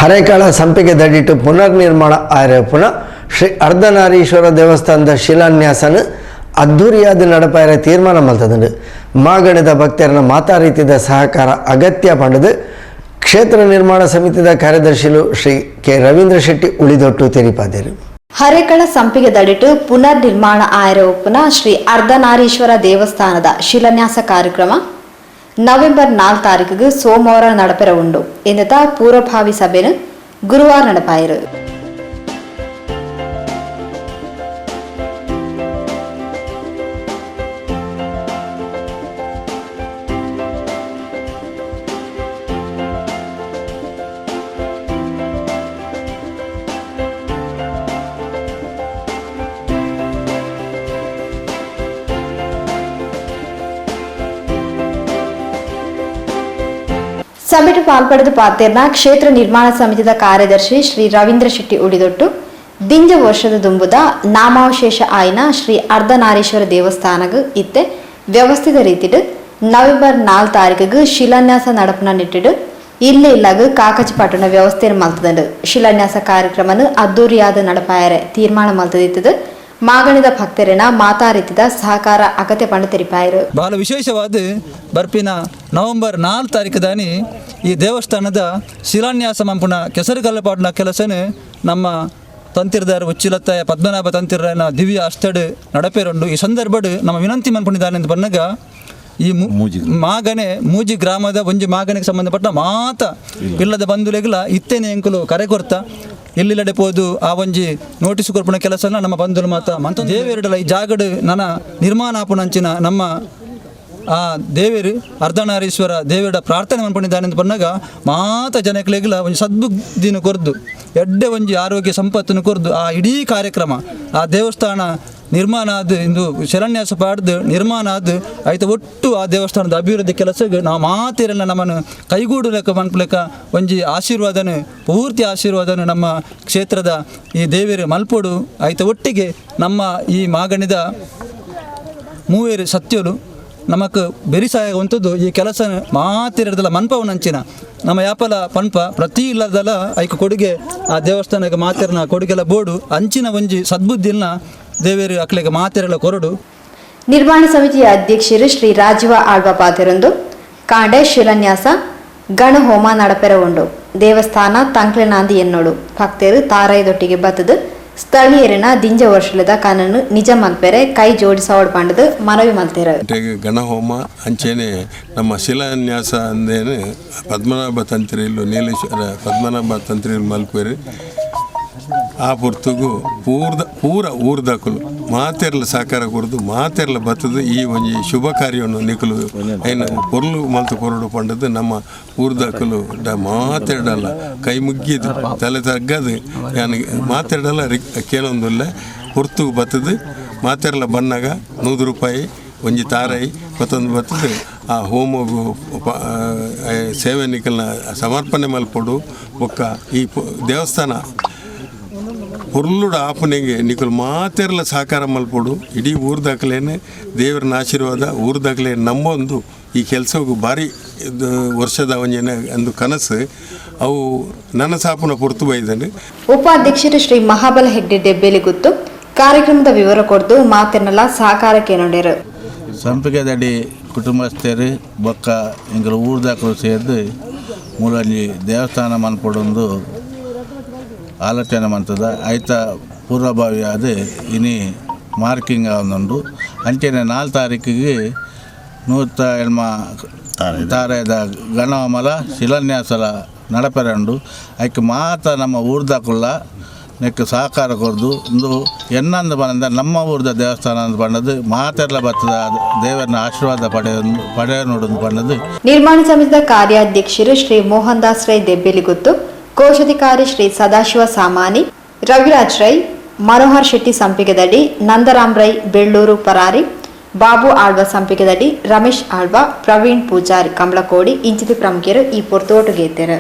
Harekala ಸಂಪಿಗೆ ದಡಿಟ್ಟು ಪುನರ್ ನಿರ್ಮಾಣ ಆಯರೆ ಶ್ರೀ ಅರ್ಧನಾರೀಶ್ವರ ದೇವಸ್ಥಾನದ ಶಿಲಾನ್ಯಾಸನ ಅದ್ದೂರಿಯಾದ ನಡಪಾಯರೆ ತೀರ್ಮಾನ ಮಲ್ತದಂಡು. ಮಾಗಣದ ಭಕ್ತರನ ಮಾತಾ ರೀತಿಯ ಸಹಕಾರ ಅಗತ್ಯ ಪಂಡದು ಕ್ಷೇತ್ರ ನಿರ್ಮಾಣ ಸಮಿತಿದ ಕಾರ್ಯದರ್ಶಿಲು ಶ್ರೀ ಕೆ ರವೀಂದ್ರ ಶೆಟ್ಟಿ ಉಳಿದೊಟ್ಟು ತೆರಿಪಾದರು. ಹರೇಕಳ ಸಂಪಿಗೆ ದಡಿಟ್ಟು ಪುನರ್ ನಿರ್ಮಾಣ ಆಯರ ಉಪ್ಪುನ ಶ್ರೀ ಅರ್ಧನಾರೀಶ್ವರ ದೇವಸ್ಥಾನದ ಶಿಲಾನ್ಯಾಸ ಕಾರ್ಯಕ್ರಮ ನವೆಂಬರ್ 4 ತಾರೀಕಿಗೆ ಸೋಮವಾರ ನಡಪೆರ ಉಂಡು ಎನ್ನುತ್ತ ಪೂರ್ವಭಾವಿ ಸಭೆನು ಗುರುವಾರ ನಡಪಾಯಿರು. ಸಭೆಟು ಪಾಲ್ಪಡೆದು ಪಾತೆರ್ನ ಕ್ಷೇತ್ರ ನಿರ್ಮಾಣ ಸಮಿತಿದ ಕಾರ್ಯದರ್ಶಿ ಶ್ರೀ ರವೀಂದ್ರ ಶೆಟ್ಟಿ ಉಡಿದೊಟ್ಟು ದಿಂಜ ವರ್ಷದ ದುಂಬುದ ನಾಮಾವಶೇಷ ಆಯ್ನ ಶ್ರೀ ಅರ್ಧನಾರೀಶ್ವರ ದೇವಸ್ಥಾನಗ್ ಇತ್ತೆ ವ್ಯವಸ್ಥಿತ ರೀತಿಡ್ ನವೆಂಬರ್ 4 ತಾರೀಕಿಗೆ ಶಿಲಾನ್ಯಾಸ ನಡಪುನ ನಿಟ್ಟಿಡು ಇಲ್ಲೇ ಇಲ್ಲಾಗ ಕಾಕಚಿ ಪಟ್ಟಣ ವ್ಯವಸ್ಥೆ ಮಲ್ತದಂಡು. ಶಿಲಾನ್ಯಾಸ ಕಾರ್ಯಕ್ರಮನು ಅದ್ದೂರಿಯಾದ ನಡಪಾಯರೆ ತೀರ್ಮಾನ ಮಲ್ತದಿತ್ತದು. ಮಾಗಣಿದ ಭಕ್ತರಿನ ಮಾತಾ ರೀತಿದ ಸಹಕಾರ ಅಗತ್ಯ ಪಂಡು ತೆರಿಪಾಯರು. ಬಹಳ ವಿಶೇಷವಾದ ಬರ್ಪಿನ ನವೆಂಬರ್ 4 ತಾರೀಕು ದಾನಿ ಈ ದೇವಸ್ಥಾನದ ಶಿಲಾನ್ಯಾಸ ಮಂಪುನ ಕೆಸರುಗಲ್ಲಪಾಡಿನ ಕೆಲಸನೇ ನಮ್ಮ ತಂತಿರ್ದಾರ ಉಚ್ಚಿಲತ್ತಾಯ ಪದ್ಮನಾಭ ತಂತಿರನ ದಿವ್ಯ ಅಷ್ಟಡು ನಡಪೇರುಂಡು. ಈ ಸಂದರ್ಭಡ್ ನಮ್ಮ ವಿನಂತಿ ಮನ್ಪುಣಿದಾನೆ ಅಂತ ಬನ್ನಗ ಈ ಮಾಗನೆ ಮೂಜಿ ಗ್ರಾಮದ ಒಂಜಿ ಮಾಗನೆಗೆ ಸಂಬಂಧಪಟ್ಟ ಮಾತ ಇಲ್ಲದ ಬಂಧುಲೆಗ್ಲ ಇತ್ತೇನೆ ಎಂಕುಲು ಕರೆ ಕೊರ್ತ ಎಲ್ಲಿಲ್ಲಡೆ ಪೋದು ಆ ಒಂಜಿ ನೋಟಿಸ್ ಕೊರ್ಪುನ ಕೆಲಸನ ನಮ್ಮ ಬಂಧುಲು ಮಾತ ಮಂತ ದೇವೇರುಡಲ ಈ ಜಾಗಡು ನನ್ನ ನಿರ್ಮಾಣ ಆಪುನಂಚಿನ ನಮ್ಮ ಆ ದೇವೇರು ಅರ್ಧನಾರೀಶ್ವರ ದೇವೇರ ಪ್ರಾರ್ಥನೆ ಮನ್ಪಣಿದ್ದಾನೆ ಅಂತ ಬನ್ನಾಗ ಮಾತ ಜನಕ್ಲೆಗ್ಲ ಒಂಜಿ ಸದ್ಬುದ್ಧಿನ ಕೊರ್ದು ಎಡ್ಡೆ ಒಂಜಿ ಆರೋಗ್ಯ ಸಂಪತ್ತನ್ನು ಕೊರ್ದು ಆ ಇಡೀ ಕಾರ್ಯಕ್ರಮ ಆ ದೇವಸ್ಥಾನ ನಿರ್ಮಾಣ ಆದ ಇಂದು ಶಿಲಾನ್ಯಾಸ ಪಾಡ್ದು ನಿರ್ಮಾಣ ಆದ ಆಯ್ತು ಒಟ್ಟು ಆ ದೇವಸ್ಥಾನದ ಅಭಿವೃದ್ಧಿ ಕೆಲಸಕ್ಕೆ ನಾವು ಮಾತಿರಲ್ಲ ನಮ್ಮನ್ನು ಕೈಗೂಡಲೆಕ್ಕ ಮನ್ಪುಲೆಕ್ಕ ಒಂಜಿ ಆಶೀರ್ವಾದನ ಪೂರ್ತಿ ಆಶೀರ್ವಾದನ ನಮ್ಮ ಕ್ಷೇತ್ರದ ಈ ದೇವೇರು ಮಲ್ಪೋಡು. ಆಯ್ತು ಒಟ್ಟಿಗೆ ನಮ್ಮ ಈ ಮಾಗಣಿದ ಮೂವೇರು ಸತ್ಯಲು ನಮಕ್ ಬೆರಿಸಾಯುವಂಥದ್ದು ಈ ಕೆಲಸ ಮಾತಿರದಲ್ಲ ಮನ್ಪವನಂಚಿನ ನಮ್ಮ ಯಾಪಲ ಪನ್ಪ ಪ್ರತಿ ಇಲ್ಲದಲ್ಲ ಐಕ ಕೊಡುಗೆ ಆ ದೇವಸ್ಥಾನಕ್ಕೆ ಮಾತಿರನ ಕೊಡುಗೆಲ್ಲ ಬೋಡು ಅಂಚಿನ ಒಂಜಿ ಸದ್ಬುದ್ಧಿನ ದೇವೇರು ಅಕ್ಲೆಗೆ ಮಾತಿರಲ ಕೊರಡು. ನಿರ್ಮಾಣ ಸಮಿತಿಯ ಅಧ್ಯಕ್ಷರು ಶ್ರೀ ರಾಜೀವ ಆಳ್ವ ಪಾತೆರೊಂದು ಕಾಂಡೆ ಶಿಲಾನ್ಯಾಸ ಗಣಹೋಮ ನಡಪೆರ ಉಂಡು. ದೇವಸ್ಥಾನ ತಂಕ್ಲೆನಾಂದಿ ಎನ್ನೋಡು ಭಕ್ತರು ತಾರಾಯದೊಟ್ಟಿಗೆ ಬತ್ತದು ಸ್ಥಳೀಯರಿನ ದಿಂಜ ವರ್ಷದ ಕಾನೂನು ನಿಜ ಮಲ್ಪೆರೆ ಕೈ ಜೋಡಿಸೋಡ್ ಪಂಡದು ಮನವಿ ಮಲ್ತೆರ. ಗಣಹೋಮ ಅಂಚೆನೆ ನಮ್ಮ ಶಿಲಾನ್ಯಾಸ ಅಂದೇನೆ ಪದ್ಮನಾಭ ತಂತ್ರಿಲು ನೀಲೇಶ್ವರ ಪದ್ಮನಾಭ ತಂತ್ರಿಲು ಮಲ್ಪೇರಿ ಆ ಪುರ್ತುಗು ಪೂರ್ದ ಪೂರ ಊರ್ದಕುಲು ಮಾತೆರ್ಲ ಸಹಕಾರ ಕೊರ್ದು ಮಾತೆರ್ಲ ಬತ್ತದು ಈ ಒಂಜಿ ಶುಭ ಕಾರ್ಯವನ್ನು ನಿಕುಲು ಐನ ಪೊರ್ಲು ಮಲ್ತು ಕೊರಡು ಪಂಡದು ನಮ್ಮ ಊರ್ದಕುಲು ಮಾತೆರಡಲ್ಲ ಕೈ ಮುಗ್ಗಿದು ತಲೆ ತಗ್ಗದು ಯಾನ್ ಮಾತೆರಡಲ್ಲ ಕೇಳೊಂದುಲ್ಲ ಪೊರ್ತುಗು ಬತ್ತದು ಮಾತೆರ್ಲ ಬನ್ನಾಗ 100 ರೂಪಾಯಿ ಒಂಜಿ ತಾರೈ ಮತ್ತೊಂದು ಬತ್ತದು ಆ ಹೋಮಗು ಸೇವೆ ನಿಕಲ್ನ ಸಮರ್ಪಣೆ ಮಲ್ಪೊಡು ಬೊಕ್ಕ ಈ ದೇವಸ್ಥಾನ ಪೊರ್ಲುಡು ಆಪನೆಗೆ ನಿಕುಲು ಮಾತೆರ್ಲ ಸಹಕಾರ ಮಲ್ಪೊಡು. ಇಡೀ ಊರ್ದಾಕಲೇನೆ ದೇವರನ ಆಶೀರ್ವಾದ ಊರ್ದಾಕಲೇ ನಂಬೊಂದು ಈ ಕೆಲಸಕ್ಕೂ ಭಾರಿ ವರ್ಷದ ಒಂಜೇನ ಒಂದು ಕನಸು ಅವು ನನಸಾಪುನ ಪೊರ್ತು ಬೈದನು. ಉಪಾಧ್ಯಕ್ಷರು ಶ್ರೀ ಮಹಾಬಲ ಹೆಗ್ಡೆ ಡೆಬ್ಬೇಲಿಗುತ್ತು ಕಾರ್ಯಕ್ರಮದ ವಿವರ ಕೊಡ್ದು ಮಾತೆರ್ನಲ ಸಹಕಾರಕ್ಕೆ ನೋಡ್ಯಾರು. ಸಂಪಿಗೆದಡಿ ಕುಟುಂಬಸ್ಥರು ಬೊಕ್ಕ ಎಂಕುಲು ಊರ್ದಾಕಲು ಸೇರ್ದು ಮೂಲಂಜಿ ದೇವಸ್ಥಾನ ಮನ್ಪೊಡೊಂದು ಆಲೋಚನೆ ಮಂತದ ಐತ ಪೂರ್ವಭಾವಿ ಆದ ಇನಿ ಮಾರ್ಕಿಂಗ್ ಆವೊಂದುಂಡು. ಅಂಚೆನೆ 4 ತಾರೀಕಿಗೆ 108 ತಾರೆದ ಗಣಹೋಮಲ ಶಿಲಾನ್ಯಾಸಲ ನಡಪೆರೆ ಉಂಡು. ಐಕ್ ಮಾತ ನಮ್ಮ ಊರ್ದಾಕುಲ್ಲ ನೆಕ್ ಸಹಕಾರ ಕೊರ್ದು ಇಂದು ಎನ್ನಂದು ಪಂಡ ನಮ್ಮ ಊರ್ದ ದೇವಸ್ಥಾನ ಅಂದ್ ಪಂಡದು ಮಾತೆರ್ಲ ಬತ್ತದ ದೇವರನ್ನ ಆಶೀರ್ವಾದ ಪಡೆಯ ನೋಡೊಂದು ಪಂಡದು. ನಿರ್ಮಾಣ ಸಮಿತಿಯ ಕಾರ್ಯಾಧ್ಯಕ್ಷರು ಶ್ರೀ ಮೋಹನ್ ದಾಸ್ ರೈ ದೆಬ್ಬೇಲಿಗುತ್ತು, ಕೋಶಾಧಿಕಾರಿ ಶ್ರೀ ಸದಾಶಿವ ಸಾಮಾನಿ, ರವಿರಾಜ್ ರೈ, ಮನೋಹರ್ ಶೆಟ್ಟಿ ಸಂಪಿಗೆದಡಿ, ನಂದರಾಮ್ ರೈ ಬೆಳ್ಳೂರು ಪರಾರಿ, ಬಾಬು ಆಳ್ವ ಸಂಪಿಗೆದಡಿ, ರಮೇಶ್ ಆಳ್ವ, ಪ್ರವೀಣ್ ಪೂಜಾರಿ ಕಂಬಳಕೋಡಿ ಇಂಚಿತಿ ಪ್ರಮುಖರು ಈ ಪೊರ್ತೋಟುಗೇತೆರು.